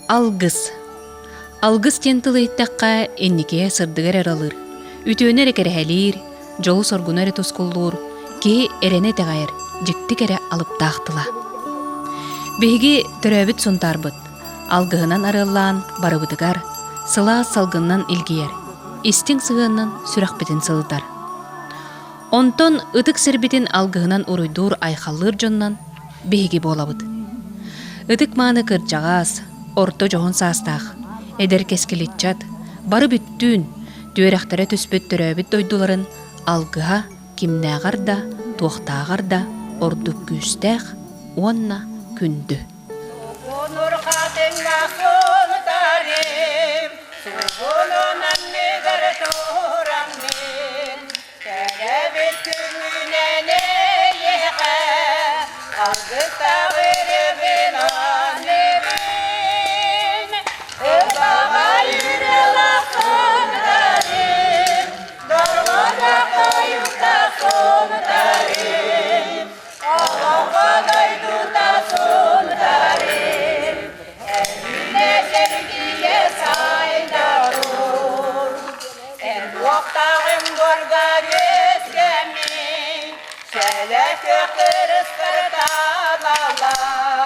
Алгыс. Алгыс диэн тылы иһиттэххэ, инникигэ сырдыгар эрэ ылыр, үтүөнү эрэ кэрэһэлиир, дьолу-соргуну эрэ тускуллуур, киһи эрэнэ итэҕэйэр дьикти кэрэ алыптаах тыла. Биһиги төрөөбүт Сунтаарбыт алгыһынан арыаллаан барыбытыгар сылаас салгынынан илгийэр, истиҥ сыһыанынан сүрэхпитин сылытар. Онтон ытык сирбитин алгыһынан уруйдуур-айхаллыыр дьонунан биһиги буолабыт. Ытык-мааны кырдьаҕас, орто дьоһун саастаах, эдэр кэскил ыччат, бары бүттүүн, түөрэхтэрэ түспүт төрөөбүт дойдуларын алгыһа кимнээҕэр да, туохтааҕар да ордук күүстээх уонна күндү. Төрөөбүт күҥҥүнэн эйиэхэ алгыстаах өрөбүн аныыбын. Ылбаҕай ырыалааххын тарым, дорҕоно хойутааххын тарым, олоҥхо дойдута сунтарым, эргинэ сэргийэ сайда тур. Эн уохтааҕым буоргар үөскэммин, сэлэ күөх кырыскар талалар.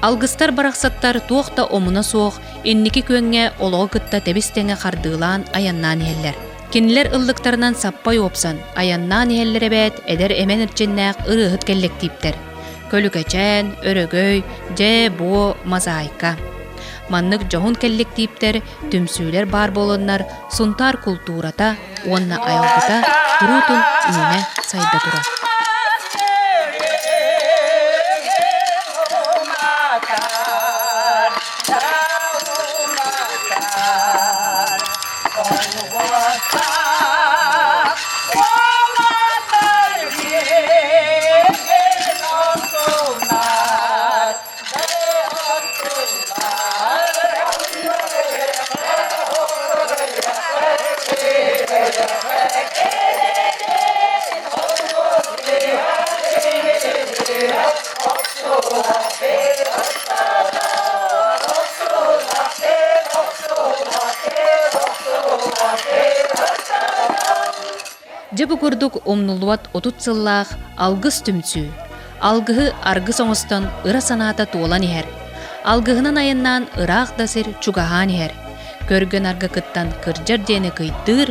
Алгыстар барахсаттар туох да омуна суох инники күөҥҥэ олоҕу кытта тэбис-тэҥэ хардыылаан айаннаан иһэллэр. Кинилэр ыллыктарынан саппай уопсан, айаннаан иһэллэр эбээт эдэр эмэн эрчиннээх ырыаһыт кэллэктииптэр. Көлүкэчээн, Өрөгөй, Дьээ-буо, Мозаика. Маннык дьоһун кэллэктииптэр, түмсүүлэр баар буоланнар Сунтаар култуурата уонна айылгыта куруутун үүнэ сайда турар. Дьэ бу курдук умнуллубат 30 сыллаах Алгыс түмсүү Алгыһы аргыс оҥостон ыра санаата туолан иһэр. Алгыһынан айаннаан ыраах да сир чугаһаан иһэр. Көргөн аргы кыттан кырдьар диэни кыйдыыр,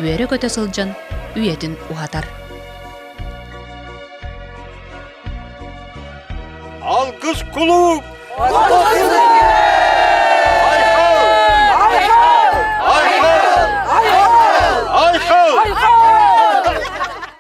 үөрэ-көтө сылдьан үйэтин уһатар. Алгыс кулууп!